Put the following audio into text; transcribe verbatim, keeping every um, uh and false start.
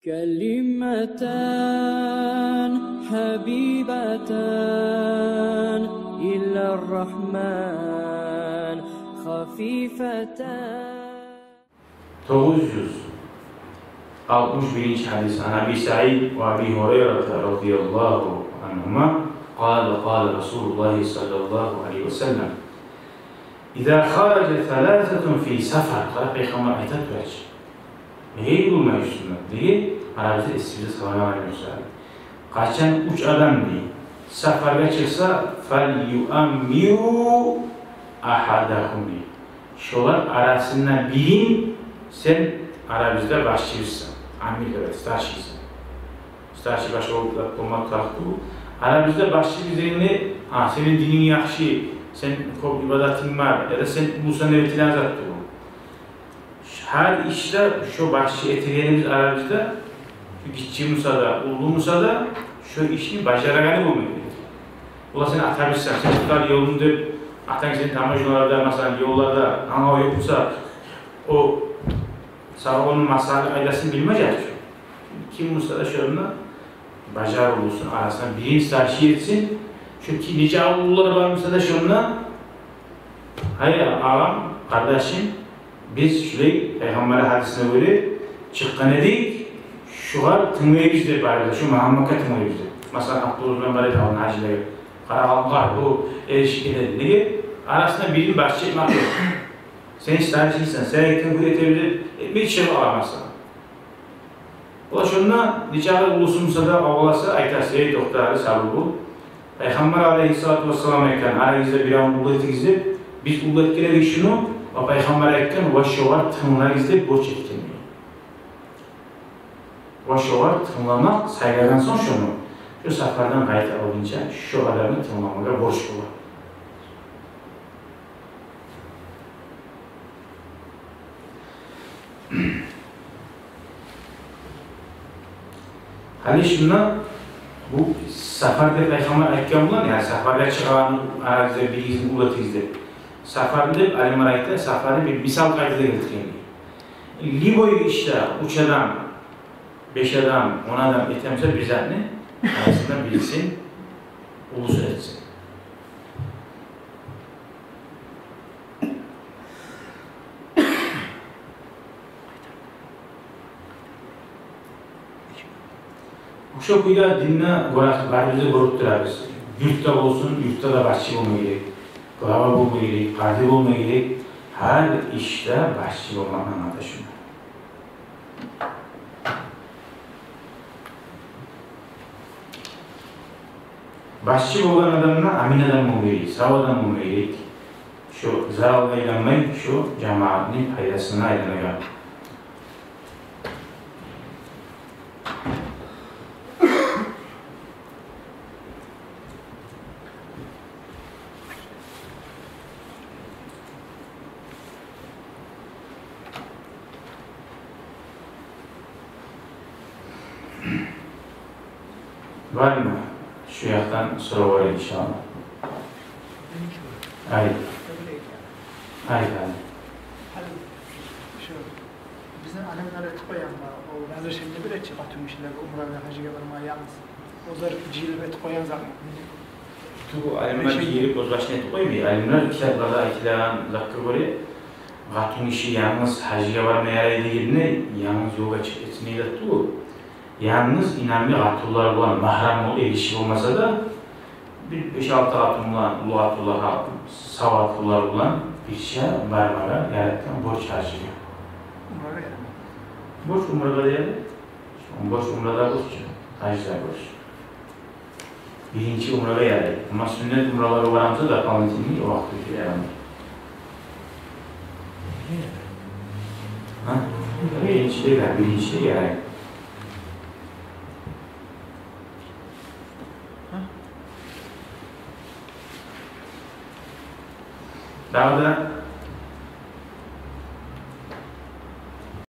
كلمتان حبيبتان إلى الرحمن خفيفتان. Тогъуз юз алтмыш биринчи гьадис. عن أبي سعيد وأبي هريرة رضي الله عنهما قال قال رسول الله صلى الله عليه وسلم إذا خرج ثلاثة في سفر. Къара, Пайхаммар айта тура чы. Неге болмай шунда? Неге? Арабызда эсибизде саламат болса. Къачан уьч адам, дей, сапаргъа чыкъса, فليؤمروا أحدهم, дей. Шолар арасындан бирин сен арабызда башчыбызсан. Амир деп айта, старшийсан. Старший баш болуп да болмакъ тарыкъ тюгюл. Арабызда башчыбыз дегенде, а, сени дининг яхшы, сен кёп ибадатынг бар, яда сен уллусан деп этилеген зат тюгюл. Гьар ишде шо башчы этегенибиз арабызда, шо гиччи буса да, уллу буса да, шо ишни бажарагъаны болмай герек. Олар сени атабызсан, сен тутар ёлунгну деп, атанг сени таможняларда, масала, ёлларда, англаву ёкъ буса, о сагъа ону масъаланы къайдасын билмежек чи. Ким буса да шону бажарып болсун, арасындан бирин старший этсин. Шо ки нече авуллулар бар буса да шонда, гьай, агъам, къардашым, биз шулай Пайхаммар гьадисине гёре чыкъгъан эдик, шугъар тынглайбыз деп барыбыз да, шу Мугьамматгъа тынглайбыз деп. Масала, автобус булан бара эди алдын гьажилагъа. Къарагъанлар, бу эришип геле эди. Неге? Арасындан бирин башчы этмек ёкъ. Сен старшийсан, сен айтгъан кюйде этебиз деп, этмей чыгъып къаламысан. Ола шонда нечакъы уллусун буса да къавгъаласа, айтасыз: «Эй, токъта, сабур бол. Пайхаммар алайгьиссалату вассалам айтгъан, арагъызда биревню уллу этигиз деп, биз уллу этген эдик шуну, ва Пайхаммар айтгъан, ва шогъар тынглагъыз деп борч этген». Ва шогъар тынгламакъ, сайлагъан сонг шону, шо сапардан къайта алгъынча шо адамны тынгламагъа борч бола. Гьали шунда бу сапар деп Пайхаммар айтгъан булан, яни сапаргъа чыгъагъан арагъызда биригизни уллу этигиз деп. Сапарны деп, алимлер айта, сапарны бир мисал къайдада гелтирген. Любой ишде уьч адам, беш адам, он адам этемсе бир затны, арасында бирисин уллусу этсин. Шо кюйде динде гёре, барыбыз да гёрюп турабыз. Юртда болсун, юртда да башчы болма герек. Глава болма герек, къади болма герек. Гьар ишде башчы болмакъны аты шунда. Башчы болгъан адам да амин адам болма герек, сав адам болма герек. Шо заралгъа айланмай, шо жамаатны пайдасына айланагъан. Бармы шу якъдан соравлар, иншаллагь? Ай. Ай, ай. Гьали шу бизин алимлер этип къоягъан, о разрешение бере чи къатынгишилеге умрагъа, гьажгъа бармагъа янгыз. Оьзлер жыйылып этип къоягъан затмы? Тюгюл, алимлер жыйылып оьз башына этип къоймай. Алимлер китапларда айтылагъан затгъа гёре, къатынгиши янгыз гьажгъа барма ярай дегенде, янгыз ёлгъа чыгъып гетсин деп тюгюл. Янгыз инамлы къатынлар булан, магьрам бол-, эргиши болмаса да, бир беш-алты къатын булан, уллу къатынлар, саватлылар булан бирче бармагъа яратгъан борч гьажгъа. Умрагъа ярамай. Борч умрагъа да ярай. Борч умрада борч, гьажда борч. Биринчи умрагъа ярай. Амма сюннет умралагъа барамса, дополнительный вакъти ярамай. Гьа? Биринчиде де, биринчиде ярай. Дагъы да